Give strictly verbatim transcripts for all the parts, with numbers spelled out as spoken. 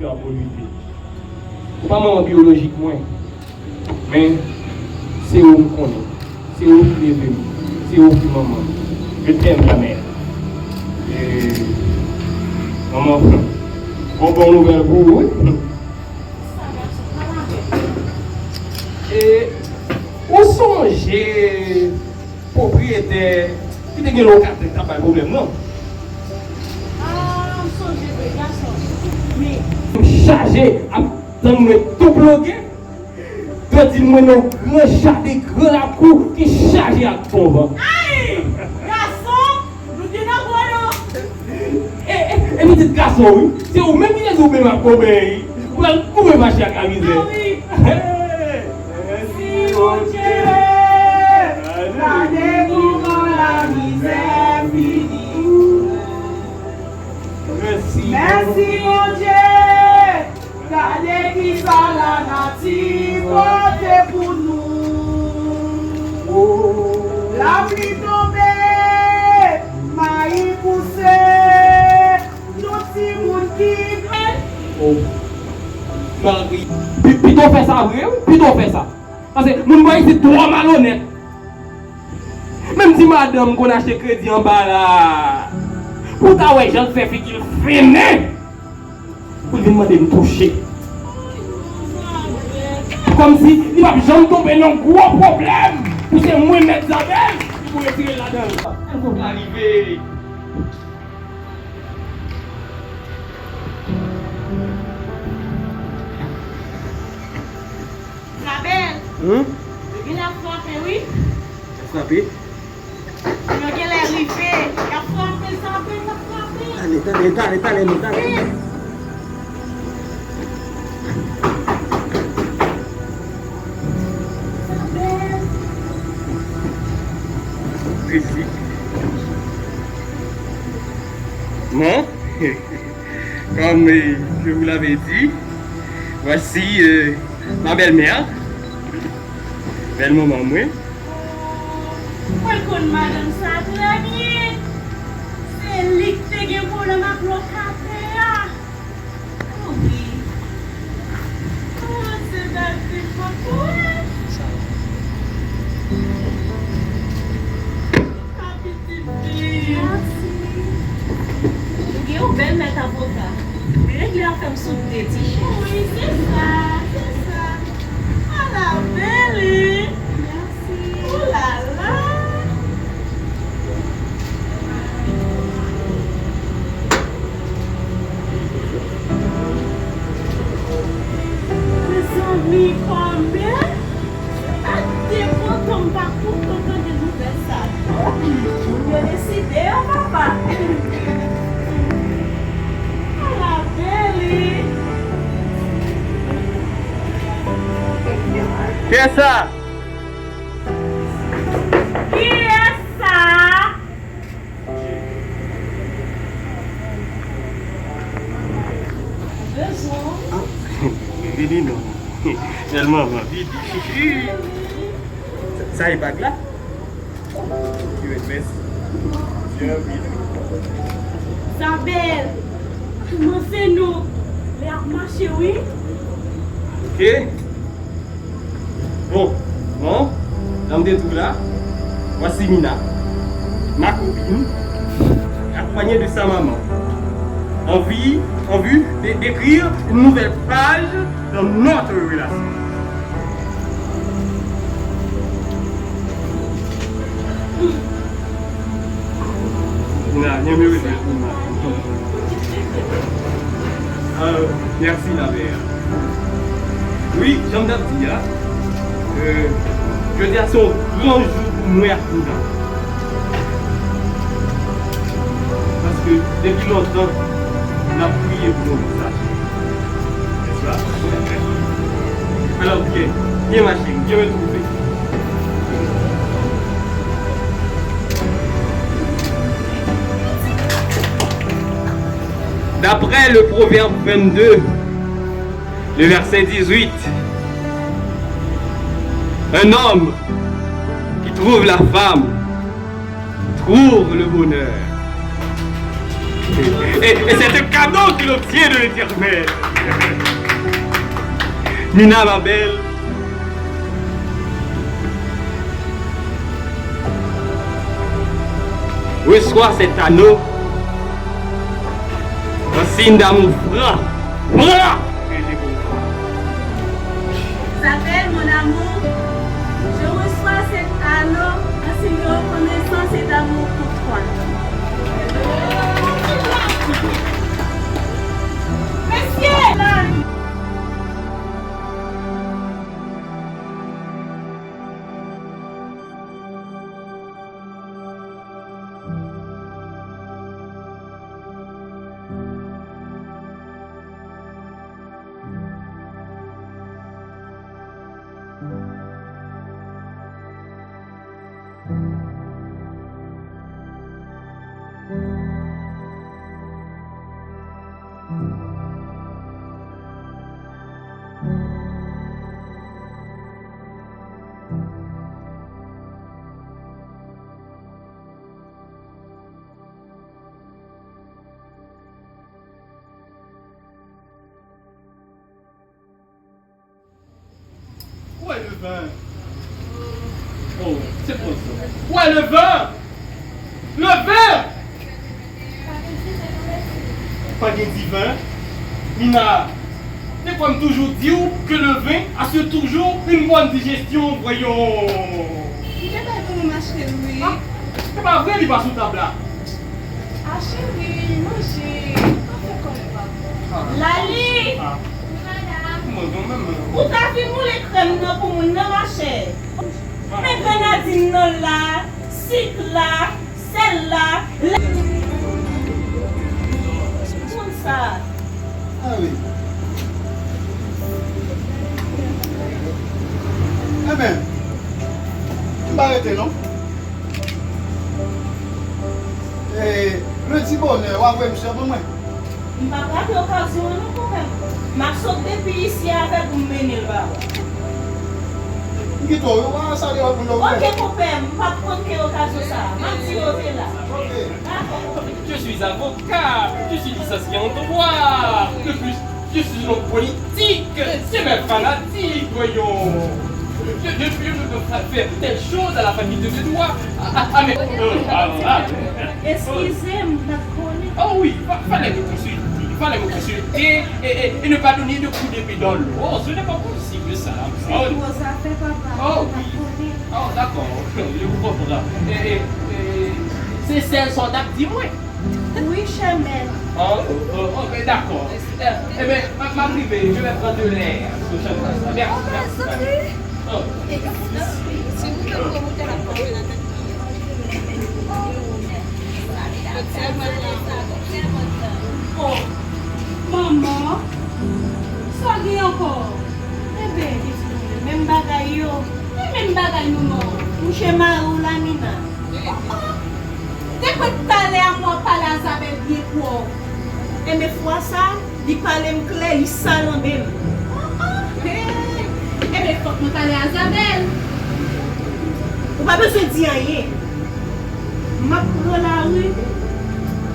Ou pa manman biyolojik mwen, men se ou m konnen. Se ou ki leve m. Se ou ki manman m. Je t'aime, la mère. E, manman, bon, bon nouvèl pou ou, wi. E, ou sonje pwopriyetè ki te gen lokatè k t ap bay pwoblèm nan? Ah, m sonje vre, gason. Men. M chaje ap tann mwen tou ploge. Yo di mwen nan gran jaden, gran lakou ki chaje ak bon van. Ay! Gason, nou te nan gwo dlo. E, e, e pitit gason, wi. Se ou menm ki te di w menm ak Koben, wi. Ou pral koupe fache ak lamizè. Ah, wi. Mèsi, Bondye. Gade kòman lamizè fini. Mèsi, Bondye. Gade kisa lanati pote pou nou. Lapli tonbe, mayi pouse, nou timoun ki. Oh. Mari. Pi-, pito fè sa vre, wi. Pito fè sa. Paske moun bò isit twò malonèt. Menm ti madanm konn achte kredi anba la. Pou w ta wè jan l fè figi l fennen. Pou l vin mande m touche. Kòmsi li p ap janm tonbe nan gwo pwoblèm. Pou se mwen mèt Zabèl, li pou retire l ladan l. Èl kòb la rive. Zabèl! Hmm? Yo genlè ap frape, wi. Ap frape? Yo genlè rive. Y ap frape, Zabèl, y ap frape. Tale, tale, tale, tale, non, tale. Vit! Zabèl! Vit, vit. Bon. Comme, euh, je vous l'avais dit, voici, euh, ma belle-mère, bèl manman mwen. Mwen konn madanm sa trè byen. Se li k te gen pwoblèm ak lokatè a. Oh, wi. Oh, se dat de foto, wi. Sa pitit fi. Mèsi. Ou gen yon bèl mèt avoka. Li regle afè m sou de ti chèz. Wi, se sa, se sa. Ala bèl. Mèsi. Ou la la. Mezanmi, kòmè, se pa de kontan m pa kontan tande nouvèl sa non. Moun yo deside yo, papa. Ala bèl li. Kiyès sa? Kiyès sa? Bezwen. Ah, vini non. Tèlman m anvi di. Sa, sa e bag la? Ki ret mès? Byen anpil. Zabèl, kòmanse non. Lè ap mache, wi. Ok. Bon, bon, dans le détour là, voici Mina, ma copine, accompagnée de sa maman, en vue, en vue de d'écrire une nouvelle page dans notre relation. Nan, yon mwen rele pou mwen. Euh, merci, la mère. Wi, jan m t ap di a, euh, jodi a se yon gran jou pou mwen ak Nina. Paske depi lontan, n ap priye pou nou sa. Nèspa? Alò, byen, byen mache, byen retwouve. D'après le Proverbe vingt-deux, le verset dix-huit, un homme qui trouve la femme trouve le bonheur. Et, et c'est un cadeau qu'il obtient de l'Éternel. Mina, ma belle, reçois cet anneau en signe d'amour franc, franc que j'ai pour toi. Isabelle, mon amour, je reçois cet anneau en signe de reconnaissance et d'amour pour toi. Messieurs! Où est le vin? Oh, c'est bon ça. Où est le vin? Le vin! Pa gen diven. Mina, de quoi m toujou di w que le vin assure toujours une bonne digestion, voyons. Li te bay pou mwen, ma chérie. Ah, c'est pas vrai, li pa sou tab la. Ah, chérie, manje. Pa fè kòlè, papa. Lali! Ah. Ou ta vin woule krèm nan pou moun nan, machè. Men grenadin nan la, sik la, sèl la, la. Moun sa. Ah wi. Enben, m pa rete non. E, lendi bonè, w a voye misye pou mwen. M p ap rate okazyon an non, konpè m. M ap sot depi isi a avè w pou m mennen l ba ou. M kite w wi, w a salye w pou nou. Ok, konpè m, m p ap manke okazyon sa a. M ap di yo te la. Ok. Dakò. Je suis avocat, je suis licencié en droit. De plus, je suis un homme politique. C'est mes fanatiques, voyons. Je, je, je ne peux pas faire telle chose à la famille de Benoît. Ah, ah, ah, mais, euh, ah, ah. Excusez-moi, d'accord. Oh oui, fa- fallait me consulter, fallait me consulter et, et, et ne pas donner de coups d'épée dans l'eau. Ce n'est pas possible, ça. Oh, gwo zafè, papa. Oh, oui. Oh, d'accord, je vous comprends. Et, et, et c'est celle son date, dis-moi. Wi, chè mèt. Oh, oh, oh, ben dakò. Eh, ben, m ap rive, je vais prendre l'air. Prochaine fois. Merci. Oh, ben, merci. Oh. Si nou te pran moutèl ap pase nan tèt mwen. Oh, manman, sa gen ankò? Enben, pitit mwen, menm bagay yo. Ki menm bagay nou non? Mouche mari w la, Mina. Oh, oh. Te kwè talè a mwen ap pale a Zabèl byen pwòp. Enben fwa sa, li pale m klè, li salanbe m. Oh, oh, hey. Enben fòk mwen pale a Zabèl. Ou pa bezwen di anyen. M ap pran lari.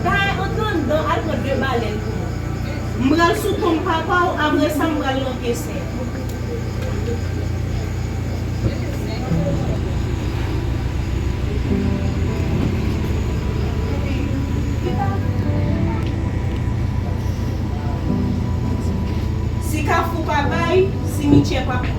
Bay antre anndan, al pran de balèn pou mwen. M pral sou tonm papa w, apre sa m pral nan pye sè. Si Kafou pa bay, simityè p ap pran.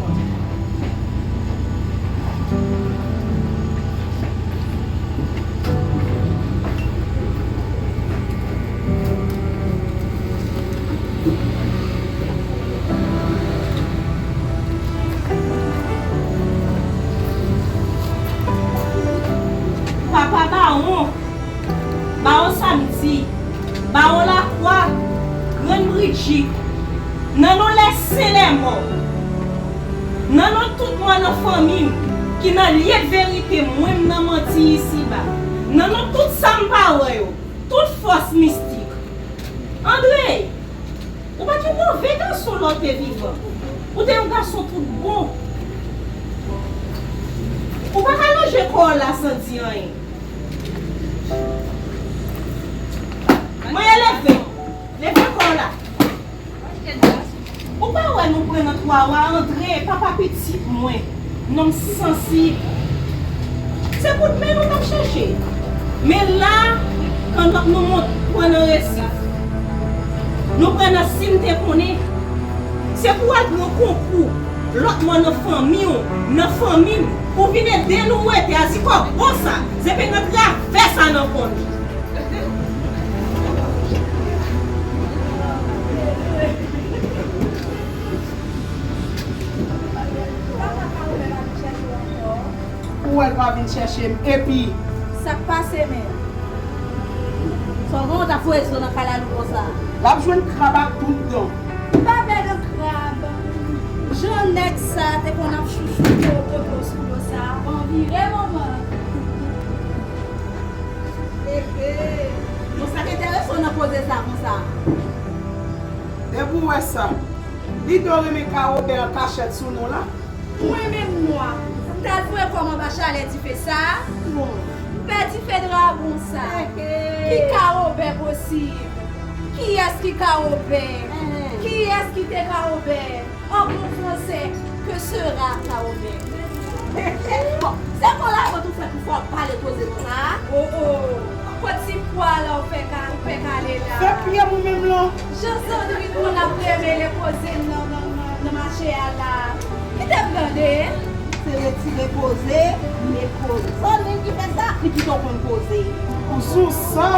Papa Bawon, Bawon Samdi, Bawon Lakwa, Grann Bridjit, nan non lè sen lè mò, nan non tout mò nan fanmi m ki nan lye de verite, mwen m nan manti isiba, nan non tout sa m pa wè yo, tout fòs mistik. André, ou pa t yon move gason lè w te vivan. Ou te yon gason tout bon. Ou pa ka lonje kò w la san di anyen. Mwen leve. Leve kò w la. Wawa Andre, papa pitit mwen, nonm sansib. Se kout men nou t ap chèche. Men la, kannòt nou mont pran nan resif. Nou pran nan si n te konnen. Se pou w al pran konkou lòt mò nan fanmi w, nan fanmi m, pou vin ede nou wete azikò gwo sa, zepe nan travè sa nan kò nou. Ou wè l pa vin chèche m, epi. Sa k pase menm? Fò gen w ta foure zo nan kalalou konsa. L ap jwenn krab ak tout dan. Pa pè de krab. Jan nèg sa te konn ap chouchoute w pote w sou do sa a, anvi remoman. Ehe. Bon, sa k enteresan w nan koze sa konsa? Depi w wè sa, lide w renmen kawobè an kachèt sou nou la. Mwen menm nwa, m t al foure kò m anba chalè dife sa a. M pè dife dragon sa. Ki kawobè posib? Kiyès ki kawobè? Kiyès ki te kawobè? An bon fransè, que sera kawobè? Bon, se kon la vant ou fè pou fò ap pale koze konsa a? O, o, kot ti pwa la ou fè ka, ou fè kale la? Fè pye m ou menm lan. Jan Sandrine konn ap remele koze nan, nan, nan, nan mache a la. Kite m tande. Se retire koze, men koze. Sandrine ki fè sa, li pito konn koze. Ou sou sa.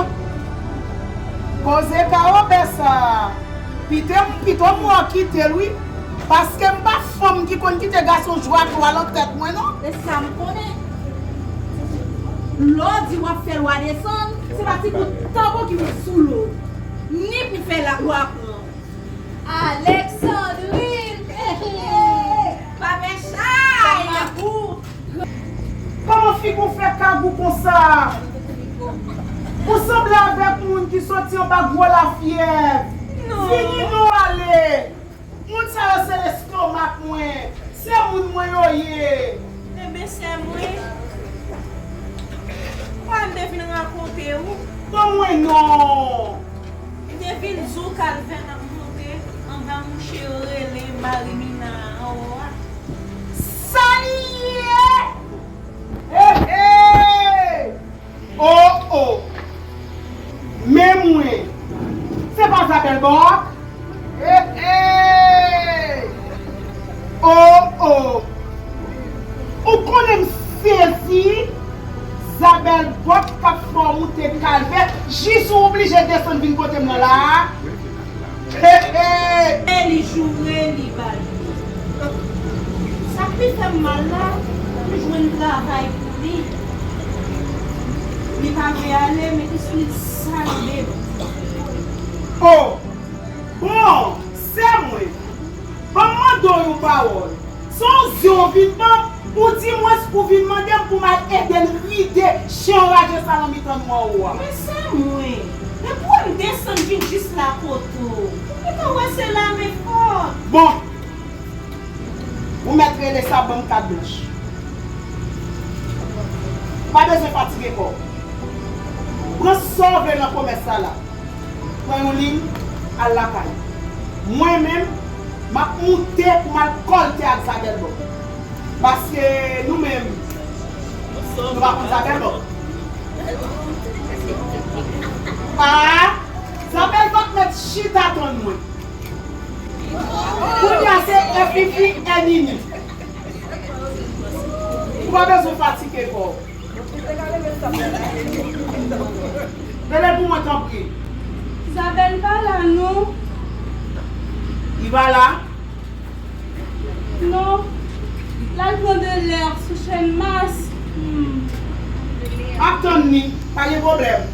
Koze kawobè sa. Pito m, pito m wè w kite l wi. Paske m pa fanm ki konn kite gason jwe ak lwa nan tèt mwen non. E sa m konnen. Lè w di w ap fè lwa desann, se pa ti kout tanbou ki met sou lòd. Ni pou fè la lwa pran. Alexandrine! Pa fè chay! Kòman figi w fè kagou konsa? Ou sanble avèk moun ki soti anba gwo lafyèv. Non. Fini non ale. Moun sa yo se lestomak mwen. Se moun mwen yo ye. Enben, sè mwen, pa m te vin rakonte w. Ban mwen non. M te vin di w kalvè n ap monte anba mouche yo rele Marimina a anwo a. Sa li ye? Hey, hey! Oh, oh! Men mwen, se pa Zabèl Bòk? Hey, hey! Oh, oh! Ou konnen m sezi, Zabèl Bòk k ap fè w moute kalvè, jis ou oblije desann vin kote m nan la a. He, he! E li joure, li ba l. Sa k pi fè m mal la, m jwenn travay pou li. Li pa vle ale, men ki sou li sal de. Oh! Bon, sè mwen, ban m mande w yon pawòl. Se yon zye w vin ban m, oudimwens ou vin mande m pou m al ede l ride chen anraje sa nan mitan nou anwo a. Men sè mwen, men pou m desann vin jis la kote w. Ou pito wè se la men fò. Bon, ou mèt rele sa ban m kat blanch. Pa bezwen fatige kò w. Pran sa w vle nan komès sa la. Pran yon liy, al lakay ou. Mwen menm, m ap moute pou m al kòlte ak Zabèl Bòk. Paske nou menm, nou pa konn Zabèl Bòk. A, Zabèl Bòk mèt chita tann mwen. Kounye a se Fifi e Nini. Ou pa bezwen fatige kò w. Rele pou mwen, tanpri. Zabèl pa la, non. Li pa la? Non. L al pran de lè sou Channmas. Hmm. M ap tann li. Pa gen pwoblèm.